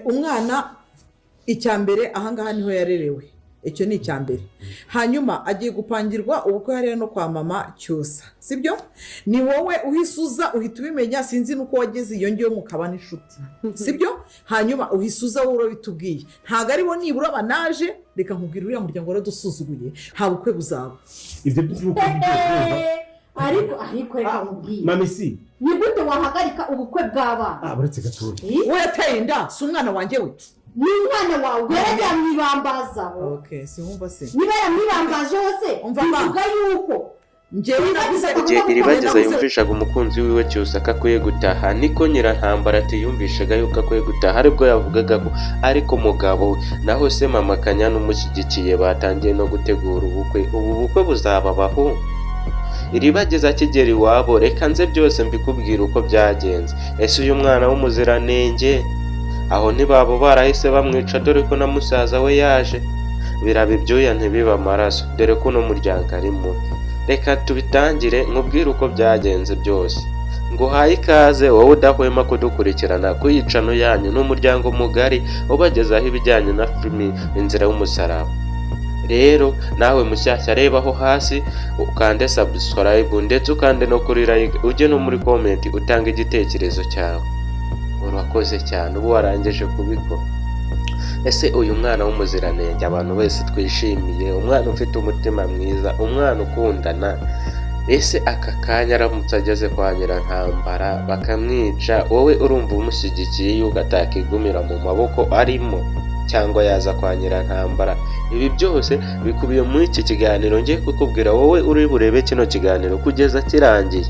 Umwana icya mbere ahangaha niho yarerewe, icyo ni icya mbere. Hanyuma agiye gupangirwa ubukwe hariya no kwa mama Cyusa, sibyo? Ni wowe uhise uza, uhita ubimenya, sinzi n'uko wageze iyo ngiyo mukaba n'inshuti, sibyo? Hanyuma uhise uza wowe urabitubwiye, ntabwo aribo nibura banaje. Reka nkubwire, uriya muryango waradusuzuguye, nta bukwe buzaba. Ibyo by'ubukwe byo. Ariko reka nkubwire. Mami, si Ni gute wahagarika ubukwe bw'abana? Ah, uretse gatoya. Eh? We yateye inda, si umwana wanjye we? Ni umwana wawe, ubwo yaragiye amwibambazaho. Okay, siwumva se? Niba yaramwibambajeho se, Umva ma. bivuga yuko Njyewe navuze Igihe Iribagiza yumvishaga umukunzi wiwe Cyusa ko akwiye gutaha, niko Nyirantambara atiyumvishaga yuko akwiye gutaha, aribwo yavugaga ko ariko umugabo we. Naho se mama Kanyana umushyigikiye, batangiye no gutegura ubukwe. Ubu bukwe buzaba abahungu. Iribagiza akigera iwabo, reka nze byose mbikubwira uko byagenze. Ese uyu mwana w'umuziranenge aho ntibaba barahise bamwica, dore ko na musaza we yaje? Biraba ibyuya ntibibe amaraso, dore ko uno muryango ari mubi. Reka tubitangire nkubwire uko byagenze byose. Nguhaye ikaze wowe udahwema kudukurikirana ku yicano yanyu n'umuryango mugari ubagezaho ibijyanye na filimi Inzira y'Umusaraba. Rero nawe mushyashya, reba aho hasi ukande subscribe, ndetse ukande no kuri like, ujye no muri comment utange igitekerezo cyawe. Urakoze cyane uba warangije kubikora. Ese uyu mwana w'umuziranenge abantu bose twishimiye, umwana ufite umutima mwiza, umwana ukundana, ese aka kanya aramutse ageze kwa Nyirantambara bakamwica, wowe urumva umushyigikiye yuko atakigumira mu maboko arimo cyangwa yaza kwa Nyirantambara? Ibi byose bikubiye muri iki kiganiro ngiye kukubwira. Wowe uri burebe kino kiganiro kugeza kirangiye,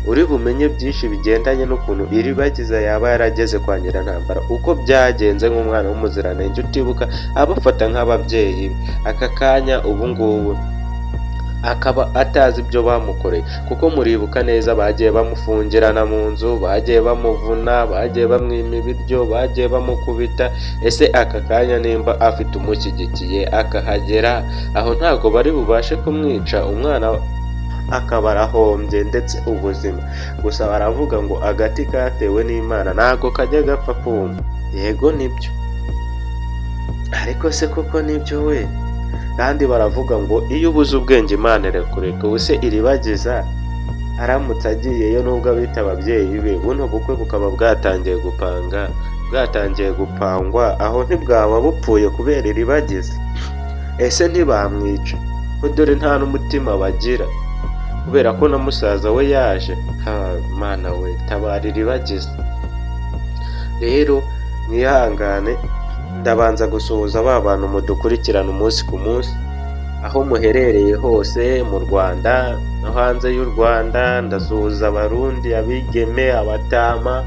uri bumenye byinshi bigendanye n'ukuntu Iribagiza yaba yarageze kwa Nyirantambara, uko byagenze nk'umwana w'umuziranenge utibuka abafata nk'ababyeyi be, aka kanya ubu ngubu akaba atazi ibyo bamukoreye. Kuko muribuka neza, bagiye bamufungirana mu nzu, bagiye bamuvuna, bagiye bamwima ibiryo, bagiye bamukubita. Ese aka kanya nimba afite umushyigikiye akahagera, aho ntabwo bari bubashe kumwica, umwana akaba arahombye ndetse ubuzima? Gusa baravuga ngo agati katewe n'Imana ntabwo kajya gapfa kuma. Yego nibyo, ariko se koko nibyo we? Kandi baravuga ngo iyo ubuze ubwenge Imana irakureka. Ubu se Iribagiza aramutse agiyeyo, nubwo abita ababyeyi be, buno bukwe bukaba bwatangiye gupanga, bwatangiye gupangwa, aho ntibwaba bupfuye kubera Iribagiza? Ese ntibamwica, ko dore nta n'umutima bagira, kubera ko na musaza we yaje? Ha Mana we, tabara Iribagiza. Rero mwihangane, ndabanza gusuhuza ba bantu mudukurikirana umunsi ku munsi aho muherereye hose mu Rwanda no hanze y'u Rwanda. Ndasuhuza Abarundi, abigeme, abatama,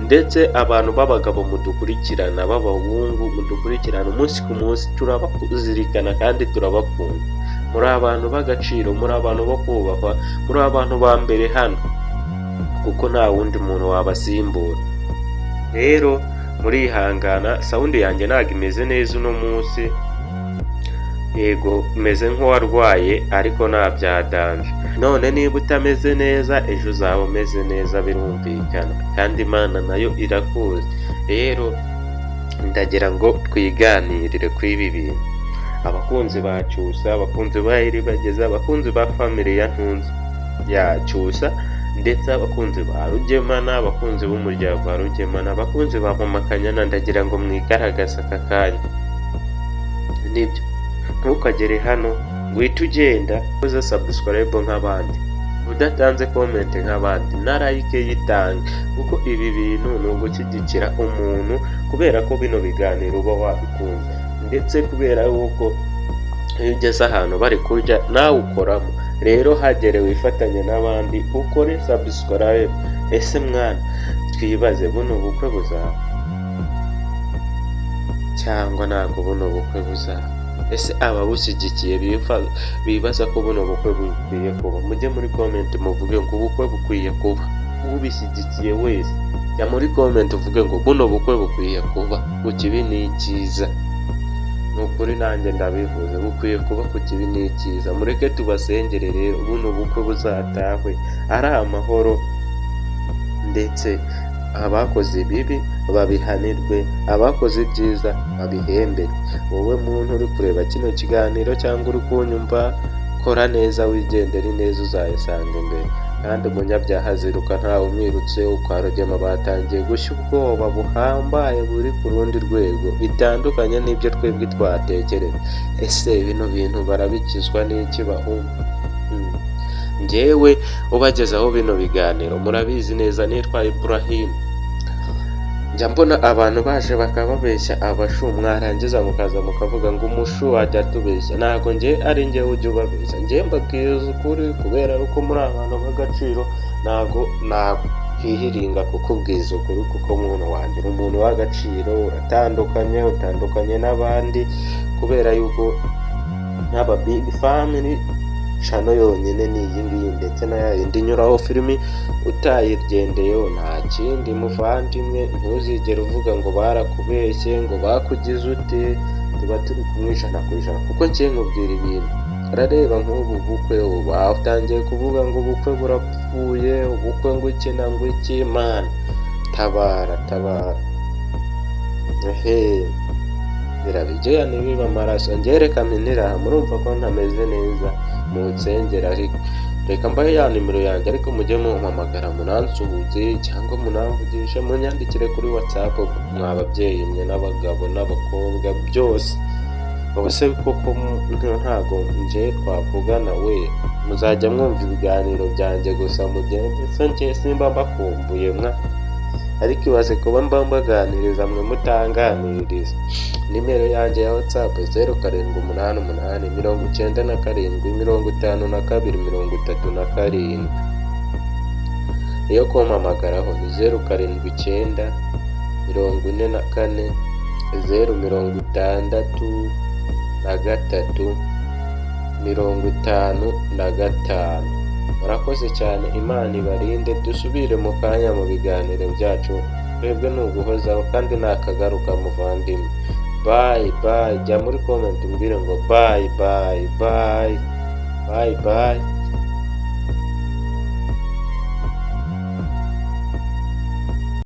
ndetse abantu b'abagabo mudukurikirana, b'abahungu mudukurikirana umunsi ku munsi, turabazirikana kandi turabakunda. Muri abantu b'agaciro, muri abantu bo kubahwa, muri abantu ba mbere hano, kuko nta wundi muntu wabasimbura. Rero murihangana, sound yanjye ntabwo imeze neza uno munsi. Yego, meze nk'uwarwaye, ariko nta byadanje. None niba utameze neza, ejo uzaba umeze neza, birumvikana, kandi Imana nayo irakuzi. Rero ndagira ngo twiganirire kuri ibi bintu. Abakunzi ba Cyusa, abakunzi ba Iribagiza, abakunzi ba family ya Ntunze ya Cyusa, ndetse abakunzi ba Rugemana, abakunzi b'umuryango wa Rugemana, abakunzi ba mama Kanyana, ndagira ngo mwigaragaze aka kanya. Nibyo, ntukagere hano ngo uhite ugenda ukoze subscribe nk'abandi, udatanze comment nk'abandi, na like yitange, kuko ibi bintu ni ugushyigikira umuntu, kubera ko bino biganiro uba wabikunze, ndetse kubera yuko iyo ugeze ahantu bari kurya nawe ukoramo. Rero hagere wifatanye n'abandi, ukore subscribe. Ese mwana, twibaze, buno bukwe buzaba cyangwa ntabwo buno bukwe buzaba? Ese ababushyigikiye bibaza ko buno bukwe bukwiye kuba, mujye muri comment muvuge ngo ubukwe bukwiye kuba. Ubishyigikiye wese, jya muri comment uvuge ngo buno bukwe bukwiye kuba, ku kibi ni icyiza. Ni ukuri nanjye ndabivuze, bukwiye kuba, ku kibi ni icyiza. Mureke tubasengere rero, buno bukwe buzatahwe ari amahoro, ndetse Abakoze ibibi babihanirwe, abakoze ibyiza babihemberwe. Wowe muntu uri kureba kino kiganiro cyangwa uri kunyumva, kora neza wigendere, neza uzayisanga imbere. Kandi umunyabyaha aziruka ntawe umwirutse. Kwa Rugema batangiye gushya ubwoba buhambaye buri ku rundi rwego, bitandukanye n'ibyo twebwe twatekereza. Ese bino bintu barabikizwa n'iki, bahungu? Njyewe ubagezaho bino biganiro, murabizi neza, nitwa Ibrahim. Njya mbona abantu baje bakababeshya abashu, mwarangiza mukaza mukavuga ngo umushu wajya atubeshya. Ntabwo njye ari njye ujya ubabeshya, njye mbabwiriza ukuri kubera yuko muri abantu b'agaciro. Ntabwo nakwihiringa kukubwiza ukuri, kuko muntu wanjye uri umuntu w'agaciro, uratandukanye, utandukanye n'abandi, kubera yuko nk'aba big family channel yonyine ni iyi ngiyi, ndetse na ya yindi inyuraho filimi. Utayigendeyeho nta kindi, muvandimwe, ntuzigere uvuga ngo barakubeshye, ngo bakugize ute. Tuba turi kumwe 100%, kuko njye nkubwira ibintu. Urareba nk'ubu bukwe, ubu batangiye kuvuga ngo ubukwe burapfuye, ubukwe ngo iki na ngo iki. Mana tabara, tabara! Ehe, birabijya ntibibe amaraso. Njye reka mpinira aha, murumva ko ntameze neza, mu nsengero. Ariko reka mbahe ya nimero yanjye, ariko mujye mumpamagara munansuhuze cyangwa munamvugishe, munyandikire kuri WhatsApp, mwa babyeyi mwe n'abagabo n'abakobwa byose. Ubu se koko ntago njye twavugana we? Muzajya mwumva ibiganiro byanjye gusa mugende. So njye simba mbakumbuye mwa? Ariko ibaze kuba mba mbaganiriza mwe mutanganiriza. Nimero yanjye ya WhatsApp: 0788975237. Iyo kumpamagaraho ni 0794406355. Murakoze cyane, Imana ibarinde. Dusubire mu kanya mu biganiro byacu. Twebwe ni uguhozaho kandi nakagaruka, muvandimwe. Bye bye. Jya muri comment umbwire ngo bye bye, bye bye bye.